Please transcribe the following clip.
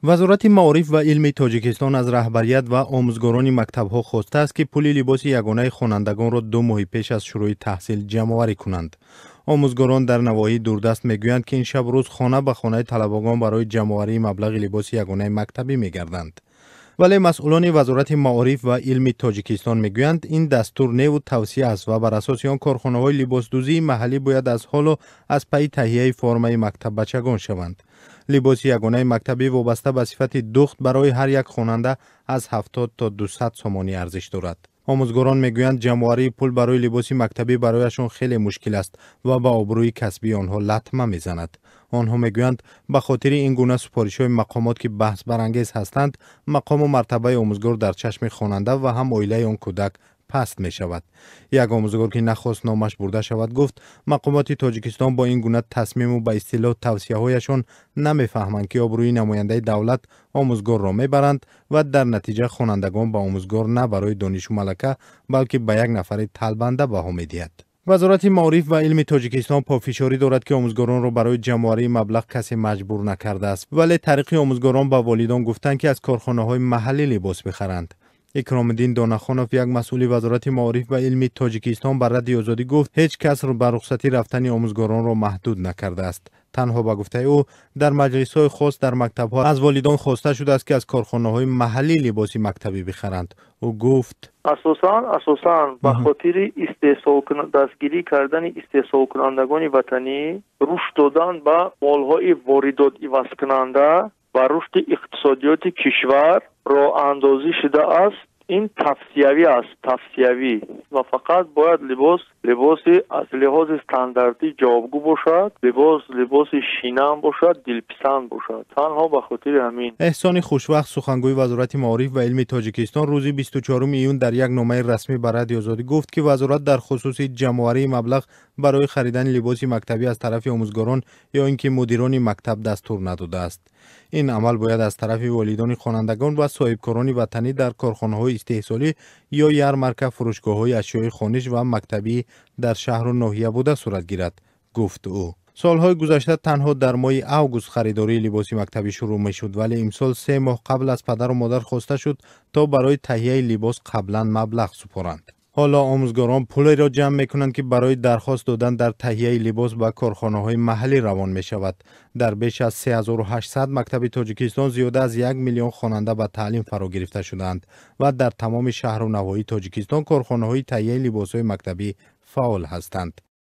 Вазорати маориф ва илми Тоҷикистон аз раҳбарият ва омӯзгорони мактабҳо хостааст, ки пули либоси ягонаи хонандагонро 2 моҳи пеш аз шурӯи таҳсил ҷамъоварӣ кунанд. Омӯзгорон дар навоҳии дурдаст мегӯянд, ки ин шабу рӯз хона ба хонаи талабагон барои ҷамъоварии маблағи либоси ягонаи мактабӣ мегарданд. Вале масъулони Вазорати маориф ва илми Тоҷикистон мегӯянд, ин дастур неву тавсия аст ва бар асоси он корхонаҳои либосдӯзии маҳаллӣ бояд аз ҳоло аз пайи таҳияи формаи мактаббачагон шаванд. Либоси ягонаи мактабӣ вобаста ба сифати духт барои ҳар як хонанда аз 70 то 200 сомонӣ арзиш дорад. Омӯзгорон мегӯянд, ҷамъоварии пул барои либоси мактабӣ барояшон хеле мушкил аст ва ба обрӯи касбии онҳо латма мезанад. Онҳо мегӯянд, ба хотири ин гуна супоришҳои мақомот, ки баҳсбарангез ҳастанд, мақому мартабаи омӯзгор дар чашми хонанда ва ҳам оилаи он кӯдак паст мешавад. Як омӯзгор, ки нахост номаш бурда шавад, гуфт, мақомоти Тоҷикистон бо ин гуна тасмиму ба истилоҳ тавсияҳояшон намефаҳманд, ки обрӯи намояндаи давлат омӯзгорро мебаранд ва дар натиҷа хонандагон ба омӯзгор на барои донишу малака, балки ба як нафари талбанда баҳо медиҳад. Вазорати маориф ва илми Тоҷикистон пофишорӣ дорад, ки омӯзгоронро барои ҷамъоварии маблағ касе маҷбур накардааст, вале тариқи омӯзгорон ба волидон гуфтанд, ки аз корхонаҳои маҳаллӣ либос бихаранд. Икромиддин Донахонов, як масъули Вазорати маориф ва илми Тоҷикистон, ба Радиои Озодӣ гуфт, ҳеҷ кас ба рухсатӣ рафтани омӯзгоронро маҳдуд накардааст. Танҳо, ба гуфтаи ӯ, дар маҷлисҳои хос дар мактабҳо аз волидон хоста шудааст, ки аз корхонаҳои маҳаллӣ либоси мактабӣ бихаранд. Ӯ гуфт: Асосан ба хотири дастгирӣ кардани истеҳсолкунандагони ватанӣ, рушд додан ба молҳои воридот ивазкунанда ва рушди иқтисодиёти кишвар роҳандозӣ шудааст. Ин тавсиявӣ аст, тавсиявӣ, ва фақат бояд либос либоси аз лиҳози стандартӣ ҷавобгӯ бошад, либос либоси шинам бошад, дилписанд бошад, танҳо ба хотири ҳамин. Эҳсони Хушвақт, сухангӯи Вазорати маориф ва илми Тоҷикистон, рӯзи 24 июн дар як номаи расмӣ ба Радиои Озодӣ гуфт, ки вазорат дар хусуси ҷамъоварии маблағ барои харидани либоси мактабӣ аз тарафи омӯзгорон ё ин ки мудирони мактаб дастур надодааст. Ин амал бояд аз тарафи волидони хонандагон ва соҳибкорони ватанӣ дар корхонаҳои истеҳсолӣ ё ярмарка, фурӯшгоҳҳои ашёи хониш ва мактабӣ дар шаҳру ноҳия буда сурат гирад, гуфт ӯ. Солҳои гузашта танҳо дар моҳи август харидории либоси мактабӣ шурӯъ мешуд, вале имсол 3 моҳ қабл аз падару модар хоста шуд, то барои таҳияи либос қаблан маблағ супоранд. Ҳоло омӯзгорон пулеро ҷамъ мекунанд, ки барои дархост додан дар таҳияи либос ба корхонаҳои маҳаллӣ равон мешавад. Дар беш аз 3800 мактаби Тоҷикистон зиёда аз 1 миллион хонанда ба таълим фаро гирифта шудаанд ва дар тамоми шаҳру навоҳии Тоҷикистон корхонаҳои таҳияи либосҳои мактабӣ фаъол ҳастанд.